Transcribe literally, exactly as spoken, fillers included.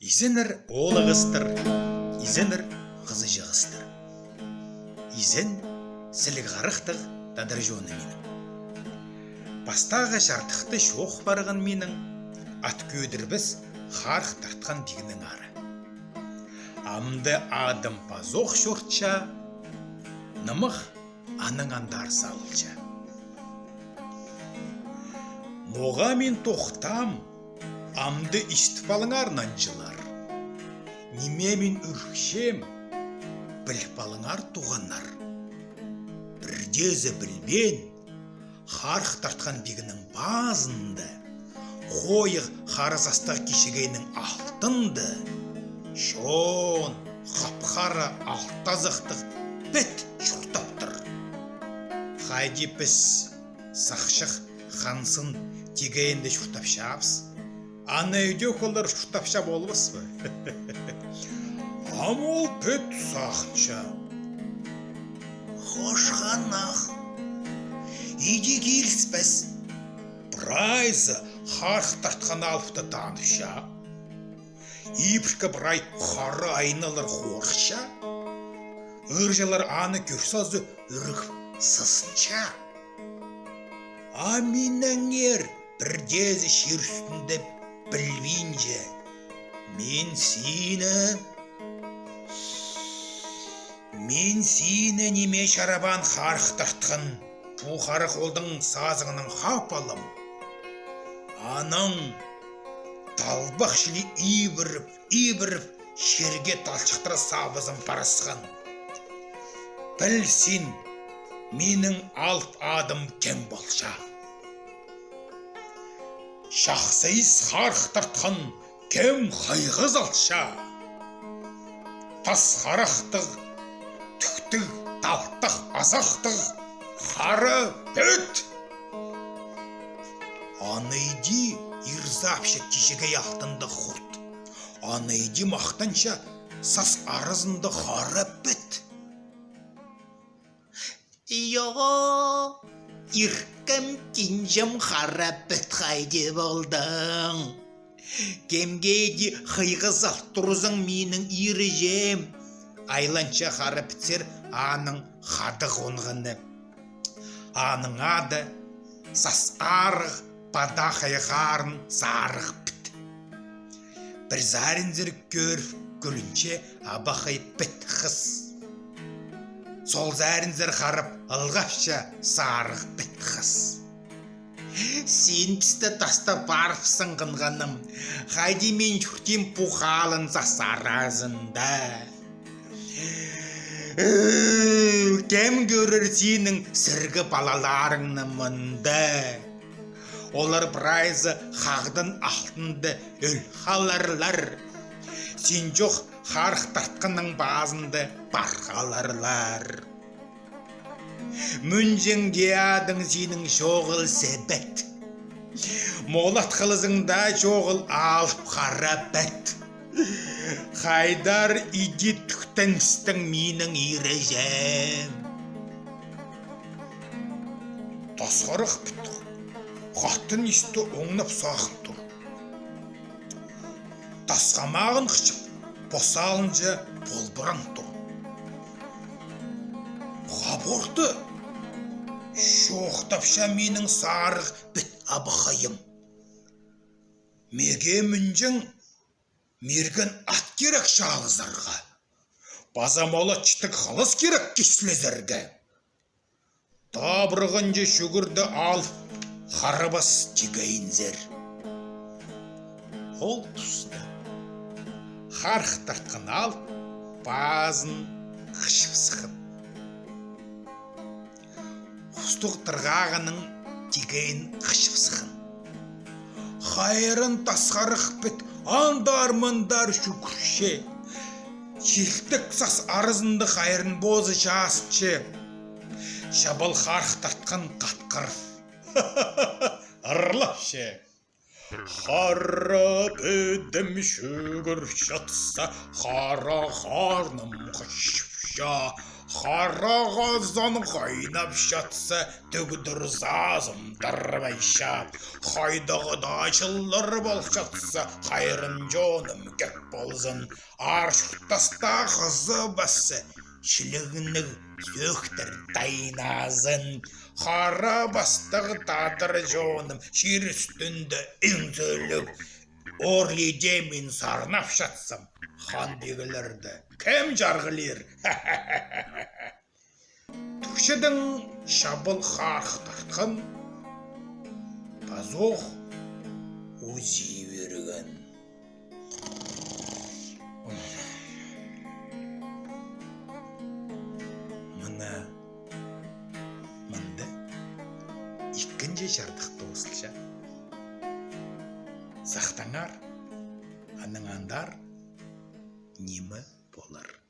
Изеннер, оолағастар, изеннер, хызыҷағастар. Изен, сіліг харахтығ тадар чоным минің. Пастағы чардыхта чоох парған минің ат кӧдірбес харах тартхан пигнің ары. Амды адым пазох чортча, нымах анаң андар салылча. Ноға мин тохтаам, амды истіп алыңар, нанҷылар. Ниме мин ӱрікчем, піліп алыңар, туғаннар. Пірдеезі пілбеен, харах тартхан пигнің пазында, хойығ хара састығ кічігейнің алтында, чоон хап-хара алты азахтығ піт чуртаптыр. Хайди піс сахчах ханзын тигейінде чуртапчабыс, ана ідӧк олар чуртапча полбас па? Ам ол піт сағынча: хошханах, иди киліспес. Прайзы харах тартхан алыпты таныпча. Ибіркі прай хара айналар хорыхча. Ыырҷылар аны кӧрзе, ӱрігіп сызынча. А минеңер пірдеезі чир ӱстӱнде пілбинче. Мин сині, мин сині ниме чарабаан харах тартхан пу хара холдың сазыңнаң хап алам. Анаң талбах чіли ибіріп, ибіріп, чирге талчыхтыра сабызым парысхан. Піл син, минің алып адым кем полча. Чахсы ис харах тартхан кем хыйғы салча. Тас харахтығ, тӱктіг, талтах азахтығ хара піт. Аны иди ирзапча кічігей алтындығ хурт. Аны иди махтанча сас аразында хара піт. Йоо, иркем, кинҷем, хара піт, хайди полдың? Кемге иди хыйғы сал турзың, минің иреҷем? Айланча хара пітсер аның хада хонғаны. Аның ады Сас Арығ, пада хайхарын сарығ піт. Пір саринзар кӧріп кӱлінче абахай піт хыс. Сол саринзар харап ылғапча сарығ піт хыс. Син пісті тастап парыпсың, хынғаным. Хайди мин чуртим пу халын сас аразында? Кем кӧрер синің сіргі палаларыңны мында? Олар прайзы хағдың алтында ӧл халарлар. Син чох харах тартханның пазында пар халарлар. Мӱнҷең дее адың синің чоғыл сибет. Молат хылызың даа чоғыл алып хара піт. Хайдар иди тӱктеністің, минің иреҷем? Тасхарах піт хатын исті оңнап сағын тур. Тасхамағын хычып, пос алынҷа полбыраң тур. Хаборты чоохтапча минің сарығ піт абахайым. Меге мӱнҷең мирген ат кирек чаалазарға, паза молат чітіг хылыс кирек кислезерге. Табырағынҷа чӱгӱрді алып харабас тигейінзер. Ол туста харах тартхан алып пазын хычып сыххан. Хустығ тырғағының тигейін хычып сыххан. Хайран тасхарах піт андар-мындар чӱгӱрче. Чилтек сас аразында хайран позы чазынча. Чабал харах тартхан хатхырып ырлапча. Хара підім чӱгӱр чатса, хара харным хычыпча, Хара хазан хайнапчатса, тігдір сазым тарбайча. Хайдағ даа чыллар полчатса, хайран чоным кӧп ползын. Аар чуртаста хызыбысса, чилігніг сӧӧктер тайназын. Хара пастығ тадар чоным чир ӱстӱнде иң сӧлік. Орлидее мин сарнапчатсам, хан-пиглерді кем чарғылир? Тӱкчедең чабал харых тартхан, пазох узии пирген. Мына мында ікінҷі чардых тоозылча. Сахтаңар, анаң андар ниме полар.